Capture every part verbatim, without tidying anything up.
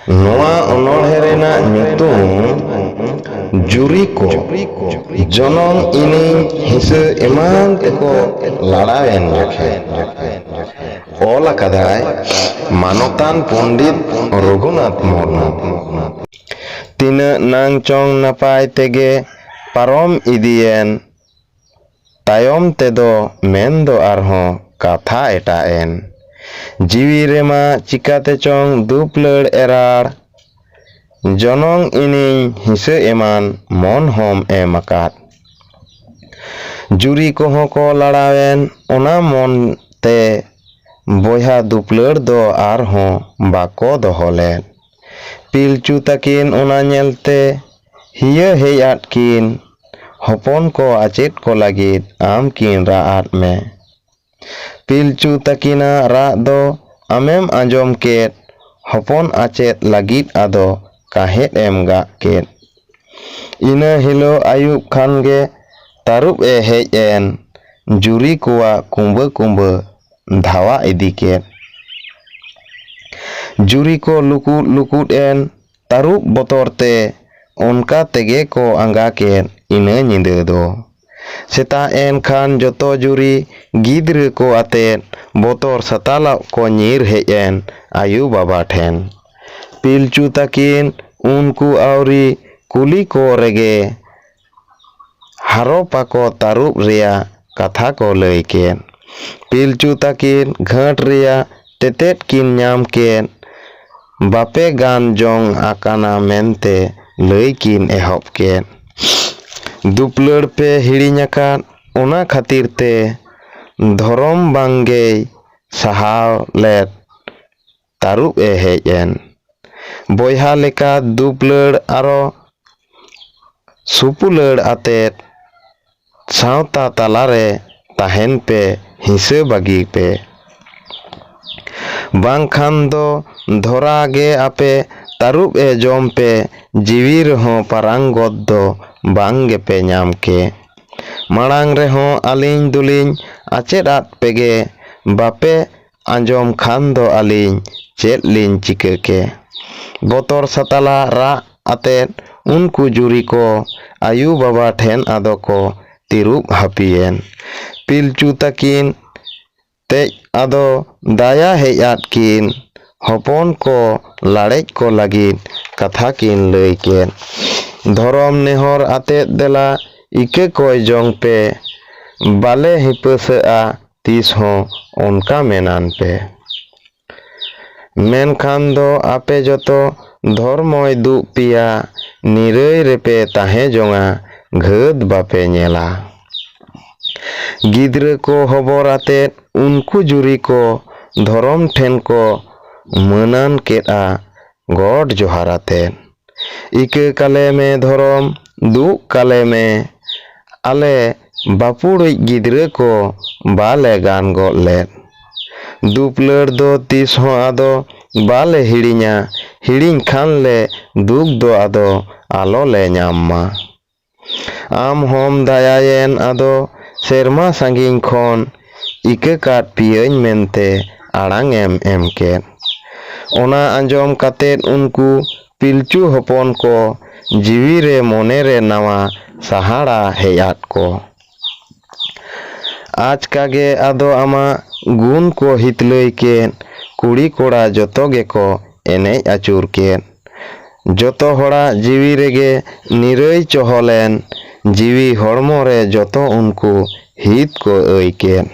ᱱᱚᱣᱟ ᱚᱱᱚᱬᱦᱮ ᱨᱮᱱᱟᱜ ᱧᱩᱛᱩᱢ ᱡᱩᱨᱤ ᱠᱚ ᱡᱚᱱᱚᱢ ᱤᱱᱤᱧ ᱦᱤᱸᱥᱟᱹ ᱮᱢᱟᱱ ᱛᱮᱠᱚ ᱞᱟᱲᱟᱣᱮᱱ ᱡᱚᱠᱷᱮᱡ᱾ ᱚᱞ ᱟᱠᱟᱫᱟᱭ ᱢᱟᱱᱚᱛᱟᱱ ᱯᱚᱱᱰᱤᱛ ᱨᱚᱜᱷᱩᱱᱟᱛᱷ ᱢᱩᱨᱢᱩ᱾ ᱛᱤᱱᱟᱹᱜ ᱱᱟᱝ ᱪᱚᱝ ᱱᱟᱯᱟᱭ ᱛᱮᱜᱮ ᱯᱟᱨᱚᱢ ᱤᱫᱤᱭᱮᱱ, ᱛᱟᱭᱚᱢ ᱛᱮᱫᱚ ᱢᱮᱱ ᱫᱚ ᱟᱨᱦᱚᱸ ᱠᱟᱛᱷᱟ ᱮᱴᱟᱜ ᱮᱱ᱾ ᱡᱤᱣᱤ ᱨᱮᱢᱟ ᱪᱤᱠᱟᱹᱛᱮ ᱪᱚᱝ ᱫᱩᱯᱞᱟᱹᱲ ᱮᱨᱟᱲ, ᱡᱚᱱᱚᱝ ᱤᱱᱤᱧ ᱦᱤᱸᱥᱟᱹ ᱮᱢᱟᱱ ᱢᱚᱱ ᱦᱚᱸᱢ ᱮᱢ ᱟᱠᱟᱫ᱾ ᱡᱩᱨᱤ ᱠᱚᱦᱚᱸ ᱠᱚ ᱞᱟᱲᱟᱣᱮᱱ ᱚᱱᱟ ᱢᱚᱱ ᱛᱮ, ᱵᱚᱭᱦᱟ ᱫᱩᱯᱞᱟᱹᱲ ᱫᱚ ᱟᱨᱦᱚᱸ ᱵᱟᱠᱚ ᱫᱚᱦᱚ ᱞᱮᱫ᱾ ᱯᱤᱞᱪᱩ ᱛᱟᱹᱠᱤᱱ ᱚᱱᱟ ᱧᱮᱞᱛᱮ ᱦᱤᱭᱟᱹ ᱦᱮᱡ ᱟᱫ ᱠᱤᱱ, ᱦᱚᱯᱚᱱ ᱠᱚ ᱟᱪᱮᱫ ᱠᱚ ᱞᱟᱹᱜᱤᱫ ᱟᱢ ᱠᱤᱱ ᱨᱟᱜ ᱟᱫ ᱢᱮ᱾ ᱯᱤᱞᱪᱩ ᱛᱟᱹᱠᱤᱱᱟᱜ ᱨᱟᱜ ᱫᱚ ᱟᱢᱮᱢ ᱟᱸᱡᱚᱢ ᱠᱮᱫ, ᱦᱚᱯᱚᱱ ᱟᱪᱮᱫ ᱞᱟᱹᱜᱤᱫ ᱟᱫᱚ ᱠᱟᱸᱦᱮᱫ ᱮᱢ ᱜᱟᱜ ᱠᱮᱫ᱾ ᱤᱱᱟᱹ ᱦᱤᱞᱳᱜ ᱟᱹᱭᱩᱵ ᱠᱷᱟᱱ ᱜᱮ ᱛᱟᱹᱨᱩᱵ ᱮ ᱦᱮᱡ ᱮᱱ, ᱡᱩᱨᱤ ᱠᱚᱣᱟᱜ ᱠᱩᱸᱵᱟᱹ ᱠᱩᱸᱵᱟᱹ ᱫᱷᱟᱣᱟ ᱤᱫᱤ ᱠᱮᱫ᱾ ᱡᱩᱨᱤ ᱠᱚ ᱞᱩᱠᱩᱫ ᱞᱩᱠᱩᱫ ᱮᱱ, ᱛᱟᱹᱨᱩᱵ ᱵᱚᱛᱚᱨ ᱛᱮ ᱚᱱᱠᱟ ᱛᱮᱜᱮ ᱠᱚ ᱟᱸᱜᱟ ᱠᱮᱫ ᱤᱱᱟᱹ ᱧᱤᱫᱟᱹ ᱫᱚ᱾ ᱥᱮᱛᱟᱜ ᱮᱱ ᱠᱷᱟᱱ ᱡᱚᱛᱚ ᱡᱩᱨᱤ ᱜᱤᱫᱽᱨᱟᱹ ᱠᱚ ᱟᱛᱮᱫ ᱵᱚᱛᱚᱨ ᱥᱟᱛᱟᱞᱚᱜ ᱠᱚ ᱧᱤᱨ ᱦᱮᱡ ᱮᱱ ᱟᱭᱳ ᱵᱟᱵᱟ ᱴᱷᱮᱱ᱾ ᱯᱤᱞᱪᱩ ᱛᱟᱹᱠᱤᱱ ᱩᱱᱠᱩ ᱟᱹᱣᱨᱤ ᱠᱩᱞᱤ ᱠᱚ ᱨᱮᱜᱮ ᱦᱟᱨᱚᱯᱟ ᱠᱚ ᱛᱟᱹᱨᱩᱵ ᱨᱮᱭᱟᱜ ᱠᱟᱛᱷᱟ ᱠᱚ ᱞᱟᱹᱭ ᱠᱮᱫ᱾ ᱯᱤᱞᱪᱩ ᱛᱟᱹᱠᱤᱱ ᱜᱷᱟᱹᱴ ᱨᱮᱭᱟᱜ ᱛᱮᱛᱮᱫ ᱠᱤᱱ ᱧᱟᱢ ᱠᱮᱫ, ᱵᱟᱯᱮ ᱜᱟᱱ ᱡᱚᱝ ᱟᱠᱟᱱᱟ ᱢᱮᱱᱛᱮ ᱞᱟᱹᱭ ᱠᱤᱱ ᱮᱦᱚᱵ ᱠᱮᱫ᱾ ᱫᱩᱯᱞᱟᱹᱲ ᱯᱮ ᱦᱤᱲᱤᱧ ᱟᱠᱟᱫ, ᱚᱱᱟ ᱠᱷᱟᱹᱛᱤᱨ ᱛᱮ ᱫᱷᱚᱨᱚᱢ ᱵᱟᱝᱜᱮᱭ ᱥᱟᱦᱟᱣ ᱞᱮᱫ ᱛᱟᱹᱨᱩᱵ ᱮ ᱦᱮᱡ ᱮᱱ᱾ ᱵᱚᱭᱦᱟ ᱞᱮᱠᱟ ᱫᱩᱯᱞᱟᱹᱲ ᱟᱨᱚ ᱥᱩᱯᱩᱞᱟᱹᱲ ᱟᱛᱮᱫ ᱥᱟᱶᱛᱟ ᱛᱟᱞᱟᱨᱮ ᱛᱟᱦᱮᱱ ᱯᱮ, ᱦᱤᱸᱥᱟᱹ ᱵᱟᱹᱜᱤ ᱯᱮ᱾ ᱵᱟᱝᱠᱷᱟᱱ ᱫᱚ ᱫᱷᱚᱨᱟ ᱜᱮ ᱟᱯᱮ ᱛᱟᱹᱨᱩᱵ ᱮ ᱡᱚᱢ ᱯᱮ, ᱡᱤᱣᱤ ᱨᱮᱦᱚᱸ ᱯᱟᱨᱟᱝᱜᱚᱛ ᱫᱚ ᱵᱟᱝ ᱜᱮᱯᱮ ᱧᱟᱢ ᱠᱮ᱾ ᱢᱟᱲᱟᱝ ᱨᱮᱦᱚᱸ ᱟᱹᱞᱤᱧ ᱫᱚᱞᱤᱧ ᱟᱪᱮᱫ ᱟᱫ ᱯᱮᱜᱮ, ᱵᱟᱯᱮ ᱟᱸᱡᱚᱢ ᱠᱷᱟᱱ ᱫᱚ ᱟᱹᱞᱤᱧ ᱪᱮᱫ ᱞᱤᱧ ᱪᱤᱠᱟᱹ ᱠᱮ? ᱵᱚᱛᱚᱨ ᱥᱟᱛᱟᱞᱟ ᱨᱟᱜ ᱟᱛᱮᱫ ᱩᱱᱠᱩ ᱡᱩᱨᱤ ᱠᱚ ᱟᱭᱩ ᱵᱟᱵᱟ ᱴᱷᱮᱱ ᱟᱫᱚ ᱠᱚ ᱛᱤᱨᱩᱵ ᱦᱟᱹᱯᱤᱭᱮᱱ᱾ ᱯᱤᱞᱪᱩ ᱛᱟᱹᱠᱤᱱ ᱛᱮᱡ ᱟᱫᱚ ᱫᱟᱭᱟ ᱦᱮᱡ ᱟᱫ ᱠᱤᱱ ᱦᱚᱯᱚᱱ ᱠᱚ ᱞᱟᱲᱮᱡ ᱠᱚ ᱞᱟᱹᱜᱤᱫ ᱠᱟᱛᱷᱟ ᱠᱤᱱ ᱞᱟᱹᱭ ᱠᱮᱫ᱾ ᱫᱷᱚᱨᱚᱢ ᱱᱮᱦᱚᱨ ᱟᱛᱮᱫ ᱫᱮᱞᱟ ᱤᱠᱟᱹ ᱠᱚᱭ ᱡᱚᱝ ᱯᱮ, ᱵᱟᱞᱮ ᱦᱤᱯᱟᱹᱥᱟᱹᱜᱼᱟ ᱛᱤᱥ ᱦᱚᱸ ᱚᱱᱠᱟ ᱢᱮᱱᱟᱱ ᱯᱮ᱾ ᱢᱮᱱᱠᱷᱟᱱ ᱫᱚ ᱟᱯᱮ ᱡᱚᱛᱚ ᱫᱷᱚᱨᱢᱚᱭ ᱫᱩᱜ ᱯᱮᱭᱟ, ᱱᱤᱨᱟᱹᱭ ᱨᱮᱯᱮ ᱛᱟᱦᱮᱸ ᱡᱚᱝᱟ, ᱜᱷᱟᱹᱫ ᱵᱟᱯᱮ ᱧᱮᱞᱟ᱾ ᱜᱤᱫᱽᱨᱟᱹ ᱠᱚ ᱦᱚᱵᱚᱨ ᱟᱛᱮᱫ ᱩᱱᱠᱩ ᱡᱩᱨᱤ ᱠᱚ ᱫᱷᱚᱨᱚᱢ ᱴᱷᱮᱱ ᱠᱚ ᱢᱟᱹᱱᱟᱱ ᱠᱮᱫᱼᱟ ᱜᱚᱰ ᱡᱚᱦᱟᱨ ᱟᱛᱮᱫ᱾ ᱤᱠᱟᱹ ᱠᱟᱞᱮ ᱢᱮ ᱫᱷᱚᱨᱚᱢ, ᱫᱩᱜ ᱠᱟᱞᱮ ᱢᱮ, ᱟᱞᱮ ᱵᱟᱹᱯᱩᱲᱤᱡ ᱜᱤᱫᱽᱨᱟᱹ ᱠᱚ ᱵᱟᱞᱮ ᱜᱟᱱ ᱜᱚᱫ ᱞᱮᱫ᱾ ᱫᱩᱯᱞᱟᱹᱲ ᱫᱚ ᱛᱤᱥ ᱦᱚᱸ ᱟᱫᱚ ᱵᱟᱞᱮ ᱦᱤᱲᱤᱧᱟ, ᱦᱤᱲᱤᱧ ᱠᱷᱟᱱ ᱞᱮ ᱫᱩᱠ ᱫᱚ ᱟᱫᱚ ᱟᱞᱚ ᱞᱮ ᱧᱟᱢ ᱢᱟ᱾ ᱟᱢ ᱦᱚᱸᱢ ᱫᱟᱭᱟᱭᱮᱱ ᱟᱫᱚ ᱥᱮᱨᱢᱟ ᱥᱟᱺᱜᱤᱧ ᱠᱷᱚᱱ ᱤᱠᱟᱹ ᱠᱟᱫ ᱯᱤᱭᱟᱹᱧ ᱢᱮᱱᱛᱮ ᱟᱲᱟᱝ ᱮᱢ ᱮᱢ ᱠᱮᱫ᱾ ᱚᱱᱟ ᱟᱸᱡᱚᱢ ᱠᱟᱛᱮᱫ ᱩᱱᱠᱩ ᱯᱤᱞᱪᱩ ᱦᱚᱯᱚᱱ ᱠᱚ ᱡᱤᱣᱤ ᱨᱮ ᱢᱚᱱᱮ ᱨᱮ ᱱᱟᱣᱟ ᱥᱟᱦᱟᱲᱟ ᱦᱮᱡ ᱟᱫ ᱠᱚ᱾ ᱟᱪᱠᱟ ᱜᱮ ᱟᱫᱚ ᱟᱢᱟᱜ ᱜᱩᱱ ᱠᱚ ᱦᱤᱛᱞᱟᱹᱭ ᱠᱮᱫ, ᱠᱩᱲᱤ ᱠᱚᱲᱟ ᱡᱚᱛᱚ ᱜᱮᱠᱚ ᱮᱱᱮᱡ ᱟᱹᱪᱩᱨ ᱠᱮᱫ᱾ ᱡᱚᱛᱚ ᱦᱚᱲᱟᱜ ᱡᱤᱣᱤ ᱨᱮᱜᱮ ᱱᱤᱨᱟᱹᱭ ᱪᱚᱦᱚᱞᱮᱱ, ᱡᱤᱣᱤ ᱦᱚᱲᱢᱚ ᱨᱮ ᱡᱚᱛᱚ ᱩᱱᱠᱩ ᱦᱤᱛ ᱠᱚ ᱟᱹᱭ ᱠᱮᱫ᱾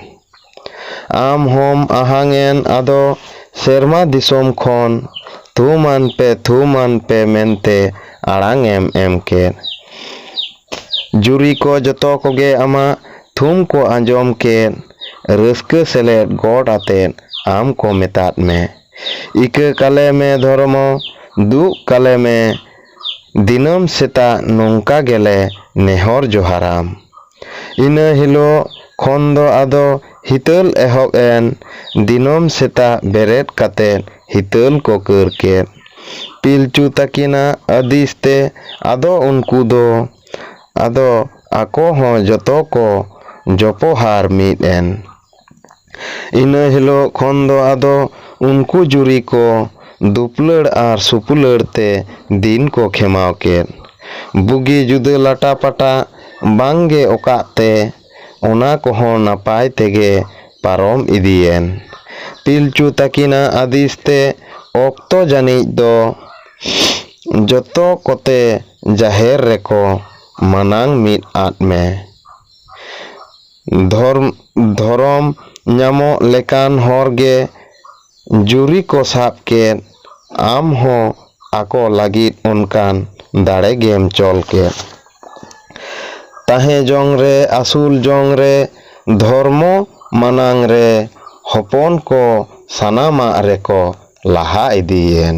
ᱟᱢ ᱦᱚᱸᱢ ᱟᱦᱟᱝ ᱮᱱ ᱟᱫᱚ ᱥᱮᱨᱢᱟ ᱫᱤᱥᱚᱢ ᱠᱷᱚᱱ, ᱛᱷᱩᱢᱟᱱ ᱯᱮ, ᱛᱷᱩᱢᱟᱱ ᱯᱮ ᱢᱮᱱᱛᱮ ᱟᱲᱟᱝ ᱮᱢ ᱮᱢ ᱠᱮᱫ᱾ ᱡᱩᱨᱤ ᱠᱚ ᱡᱚᱛᱚ ᱠᱚᱜᱮ ᱟᱢᱟᱜ ᱛᱷᱩᱢ ᱠᱚ ᱟᱸᱡᱚᱢ ᱠᱮᱫ, ᱨᱟᱹᱥᱠᱟᱹ ᱥᱮᱞᱮᱫ ᱜᱚᱰ ᱟᱛᱮᱫ ᱟᱢ ᱠᱚ ᱢᱮᱛᱟᱫ ᱢᱮ, ᱤᱠᱟᱹ ᱠᱟᱞᱮ ᱢᱮ ᱫᱷᱚᱨᱢᱚ, ᱫᱩᱜ ᱠᱟᱞᱮ ᱢᱮ, ᱫᱤᱱᱟᱹᱢ ᱥᱮᱛᱟᱜ ᱱᱚᱝᱠᱟ ᱜᱮᱞᱮ ᱱᱮᱦᱚᱨ ᱡᱚᱦᱟᱨᱟᱢ᱾ ᱤᱱᱟᱹ ᱦᱤᱞᱳᱜ ᱠᱷᱚᱱ ᱫᱚ ᱟᱫᱚ ᱦᱤᱛᱟᱹᱞ ᱮᱦᱚᱵ ᱮᱱ᱾ ᱫᱤᱱᱟᱹᱢ ᱥᱮᱛᱟᱜ ᱵᱮᱨᱮᱫ ᱠᱟᱛᱮᱫ ᱦᱤᱛᱟᱹᱞ ᱠᱚ ᱠᱟᱹᱨ ᱠᱮᱫ᱾ ᱯᱤᱞᱪᱩ ᱛᱟᱹᱠᱤᱱᱟᱜ ᱟᱹᱫᱤᱥ ᱛᱮ ᱟᱫᱚ ᱩᱱᱠᱩ ᱫᱚ ᱟᱫᱚ ᱟᱠᱚ ᱦᱚᱸ ᱡᱚᱛᱚ ᱠᱚ ᱡᱚᱯᱚᱦᱟᱨ ᱢᱤᱫ ᱮᱱ᱾ ᱤᱱᱟᱹ ᱦᱤᱞᱳᱜ ᱠᱷᱚᱱ ᱫᱚ ᱟᱫᱚ ᱩᱱᱠᱩ ᱡᱩᱨᱤ ᱠᱚ ᱫᱩᱯᱞᱟᱹᱲ ᱟᱨ ᱥᱩᱯᱞᱟᱹᱲ ᱛᱮ ᱫᱤᱱ ᱠᱚ ᱠᱷᱮᱢᱟᱣ ᱠᱮᱫ᱾ ᱵᱩᱜᱤ ᱡᱩᱫᱟᱹ ᱞᱟᱴᱟ ᱯᱟᱴᱟ ᱵᱟᱝᱜᱮ ᱚᱠᱟᱜ ᱛᱮ, ᱚᱱᱟ ᱠᱚᱦᱚᱸ ᱱᱟᱯᱟᱭ ᱛᱮᱜᱮ ᱯᱟᱨᱚᱢ ᱤᱫᱤᱭᱮᱱ᱾ ᱯᱤᱞᱪᱩ ᱛᱟᱹᱠᱤᱱᱟᱜ ᱟᱹᱫᱤᱥ ᱛᱮ ᱚᱠᱛᱚ ᱡᱟᱹᱱᱤᱡ ᱫᱚ ᱡᱚᱛᱚ ᱠᱚᱛᱮ ᱡᱟᱦᱮᱨ ᱨᱮᱠᱚ ᱢᱟᱱᱟᱝ ᱢᱤᱫ ᱟᱫ ᱢᱮ᱾ ᱫᱷᱚᱨᱢ-, ᱫᱷᱚᱨᱚᱢ ᱧᱟᱢᱚᱜ ᱞᱮᱠᱟᱱ ᱦᱚᱨ ᱜᱮ ᱡᱩᱨᱤ ᱠᱚ ᱥᱟᱵ ᱠᱮᱫ, ᱟᱢ ᱦᱚᱸ ᱟᱠᱚ ᱞᱟᱹᱜᱤᱫ ᱚᱱᱠᱟᱱ ᱫᱟᱲᱮ ᱜᱮᱢ ᱪᱚᱞ ᱠᱮᱫ᱾ ᱛᱟᱦᱮᱸ ᱡᱚᱝ ᱨᱮ, ᱟᱹᱥᱩᱞ ᱡᱚᱝ ᱨᱮ, ᱫᱷᱚᱨᱢᱚ ᱢᱟᱱᱟᱝ ᱨᱮ, ᱦᱚᱯᱚᱱ ᱠᱚ ᱥᱟᱱᱟᱢᱟᱜ ᱨᱮᱠᱚ ᱞᱟᱦᱟ ᱤᱫᱤᱭᱮᱱ᱾